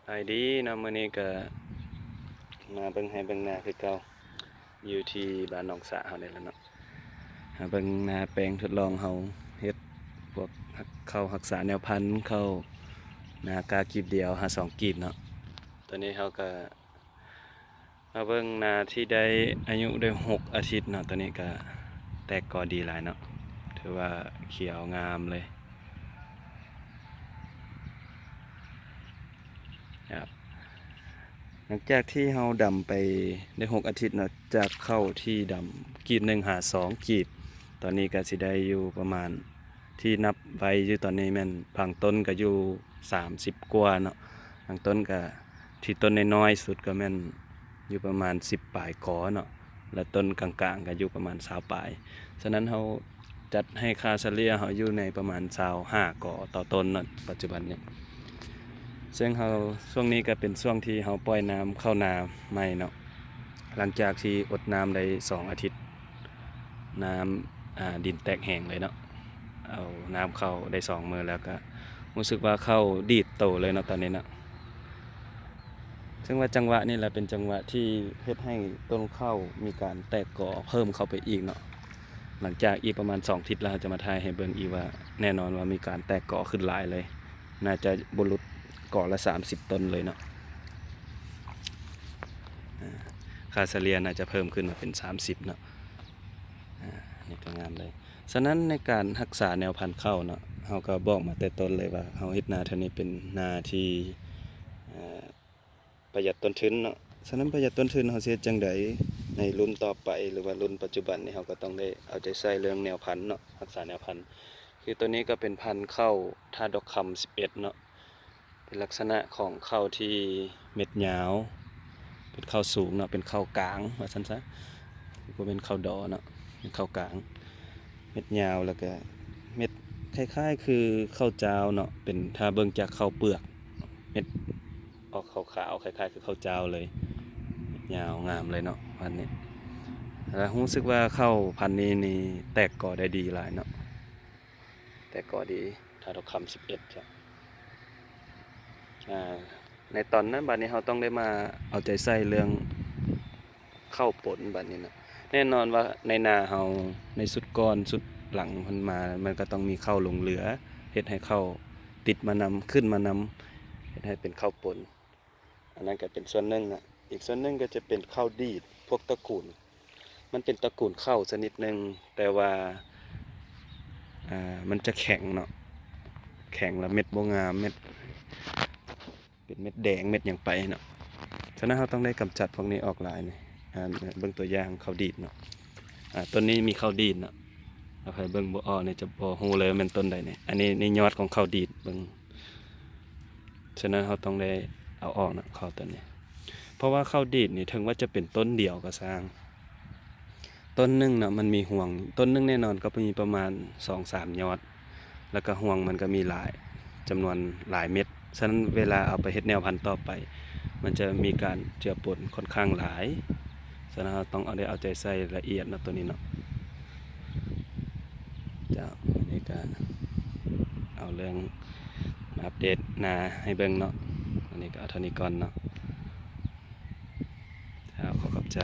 ສະບາຍດີເນາະ ມື້ນີ້ກໍມາເບິ່ງໄຮ່ເບິ່ງນາຄືເກົ່າ ຢູ່ທີ່ບ້ານໜອງສະເຮົານີ້ແຫຼະເນາະ. ມາເບິ່ງນາແປງທົດລອງເຮົາເຮັດພວກເຂົ້າຮັກສາແນວພັນ ເຂົ້ານາກ້າກີບດຽວ ຫາສອງກີບເນາະ. ຕອນນີ້ເຮົາກໍມາເບິ່ງນາທີ່ໄດ້ອາຍຸໄດ້ຫົກອາທິດເນາະ. ຕອນນີ້ກໍແຕກກໍດີຫຼາຍເນາະ ຖືວ່າຂຽວງາມເລີຍ. ຄັບ ຫຼັງຈາກທີ່ເຮົາດຳໄປໄດ້ຫົກອາທິດເນາະ ຈາກເຂົ້າທີ່ດຳກີບໜຶ່ງຫາສອງກີບ ຕອນນີ້ກໍຊິໄດ້ຢູ່ປະມານ ທີ່ນັບໄວ້ຢູ່ຕອນນີ້ແມ່ນບາງຕົ້ນກໍຢູ່ສາມສິບກວ່າເນາະ, ບາງຕົ້ນກໍທີ່ຕົ້ນນ້ອຍໆສຸດກໍແມ່ນຢູ່ປະມານສິບປາຍກໍເນາະ ແລະ ຕົ້ນກາງໆກໍຢູ່ປະມານຊາວປາຍ. ສະນັ້ນເຮົາ ຈັດໃຫ້ຄ່າສະເລ່ຍເຮົາຢູ່ໃນປະມານຊາວຫ້າກໍຕໍ່ຕົ້ນເນາະ ປັດຈຸບັນນີ້. ເຊິ່ງເຮົາ ຊ່ວງນີ້ກໍເປັນຊ່ວງທີ່ເຮົາປ່ອຍນ້ຳເຂົ້ານາໃໝ່ເນາະ, ຫຼັງຈາກທີ່ອົດນ້ຳໄດ້ສອງອາທິດ ນ້ຳ ອາ ດິນແຕກແຫ້ງເລີຍເນາະ, ເອົານ້ຳເຂົ້າໄດ້ສອງມື້ແລ້ວ ກໍຮູ້ສຶກວ່າເຂົ້າດີດໂຕເລີຍເນາະ ຕອນນີ້ເນາະ. ເຊິ່ງວ່າຈັງຫວະນີ້ແຫຼະເປັນຈັງຫວະທີ່ເຮັດໃຫ້ຕົ້ນເຂົ້າມີການແຕກກໍເພີ່ມເຂົ້າໄປອີກເນາະ. ຫຼັງຈາກອີກປະມານສອງທິດແລ້ວ ເຮົາຈະມາຖ່າຍໃຫ້ເບິ່ງອີກວ່າ ແນ່ນອນວ່າມີການແຕກກໍຂຶ້ນຫຼາຍເລີຍ, ໜ້າຈະບໍ່ຫຼຸດກໍລະສາມສິບຕົ້ນເລີຍເນາະ. ອາ ຄ່າສະເລ່ຍໜ້າຈະເພີ່ມຂຶ້ນມາເປັນສາມສິບເນາະ. ອາ ນີ້ກໍງາມເລີຍ. ສະນັ້ນໃນການຮັກສາແນວພັນເຂົ້າເນາະ ເຮົາກໍບອກມາແຕ່ຕົ້ນເລີຍວ່າ ເຮົາເຮັດນາເທື່ອນີ້ເປັນນາທີ່ ເອີ ປະຢັດຕົ້ນທຶນເນາະ. ສະນັ້ນປະຢັດຕົ້ນທຶນ ເຮົາຊິເຮັດຈັ່ງໃດໃນລຸ້ນຕໍ່ໄປ ຫຼືວ່າລຸ້ນປັດຈຸບັນນີ້ ເຮົາກໍຕ້ອງໄດ້ເອົາໃຈໃສ່ເລື່ອງແນວພັນເນາະ, ຮັກສາແນວພັນ. ຄືໂຕນີ້ກໍເປັນພັນເຂົ້າທາດດອກຄຳສິບເອັດເນາະ, ເປັນລັກສະນະຂອງເຂົ້າທີ່ເມັດຍາວ ເປັນເຂົ້າສູງເນາະ, ເປັນເຂົ້າກາງວ່າຊັ້ນຊະ, ບໍ່ແມ່ນເຂົ້າດໍເນາະ, ເປັນເຂົ້າກາງ ເມັດຍາວ ແລ້ວກະເມັດຄ້າຍໆຄືເຂົ້າຈ້າວເນາະ, ເປັນ ຖ້າເບິ່ງຈາກເຂົ້າເປືອກ ເມັດ ອອກຂາວໆ ຄ້າຍໆຄືເຂົ້າຈ້າວເລີຍ, ຍາວງາມເລີຍເນາະ ພັນນີ້. ແລ້ວຮູ້ສຶກວ່າເຂົ້າພັນນີ້ນີ້ແຕກກໍໄດ້ດີຫຼາຍເນາະ, ແຕກກໍດີ ທາດດອກຄຳສິບເອັດຈ້ະ. ອາ ໃນຕອນນັ້ນ ບັດນີ້ເຮົາຕ້ອງໄດ້ມາເອົາໃຈໃສ່ເລື່ອງ ເຂົ້າປົນບັດນີ້ນະ. ແນ່ນອນວ່າໃນນາເຮົາ ໃນຊຸດກ່ອນຊຸດຫຼັງມັນມາ ມັນກໍຕ້ອງມີເຂົ້າຫຼົງເຫຼືອ ເຮັດໃຫ້ເຂົ້າຕິດມານຳ ຂຶ້ນມານຳ ເຮັດໃຫ້ເປັນເຂົ້າປົນ. ອັນນັ້ນກໍເປັນສ່ວນໜຶ່ງນະ. ອີກສ່ວນໜຶ່ງກໍຈະເປັນເຂົ້າດີດ ພວກຕະກູນ ມັນເປັນຕະກູນເຂົ້າຊະນິດໜຶ່ງ ແຕ່ວ່າ ອ່າ ມັນຈະແຂງເນາະ, ແຂງແລ້ວເມັດບໍ່ງາມ ເມັດ ເປັນເມັດແດງເມັດຫຍັງໄປເນາະ. ສະນັ້ນເຮົາຕ້ອງໄດ້ກຳຈັດພວກນີ້ອອກຫຼາຍນີ້. ອາ ເບິ່ງຕົວຢ່າງເຂົ້າດີດເນາະ, ອາ ຕົ້ນນີ້ມີເຂົ້າດີດເນາະ, ຖ້າໃຜເບິ່ງບໍ່ອອກນີ້ຈະບໍ່ຮູ້ເລີຍວ່າແມ່ນຕົ້ນໃດນີ້. ອັນນີ້ ນີ້ຍອດຂອງເຂົ້າດີດເບິ່ງ. ສະນັ້ນເຮົາຕ້ອງໄດ້ເອົາອອກເນາະ ເຂົ້າຕົ້ນນີ້, ເພາະວ່າເຂົ້າດີດນີ້ ເຖິງວ່າຈະເປັນຕົ້ນດຽວກໍຊ່າງ ຕົ້ນໜຶ່ງເນາະ ມັນມີຮວງ ຕົ້ນໜຶ່ງແນ່ນອນກໍມີປະມານສອງສາມຍອດ, ແລ້ວກໍຮວງມັນກໍມີຫຼາຍ ຈຳນວນຫຼາຍເມັດ. ສະນັ້ນເວລາເອົາໄປເຮັດແນວພັນຕໍ່ໄປ ມັນຈະມີການເຈືອປົນຂ້ອນຂ້າງຫຼາຍ. ສະນັ້ນເຮົາຕ້ອງເອົາ ໄດ້ເອົາໃຈໃສ່ລະອຽດເນາະ ໂຕນີ້ເນາະ. ເຈົ້າ ອັນນີ້ກໍເອົາເລື່ອງມາອັບເດດນາໃຫ້ເບິ່ງເນາະ. ອັນນີ້ກໍເອົາເທົ່ານີ້ກ່ອນເນາະ. ເຈົ້າ ຂໍຂອບໃຈ.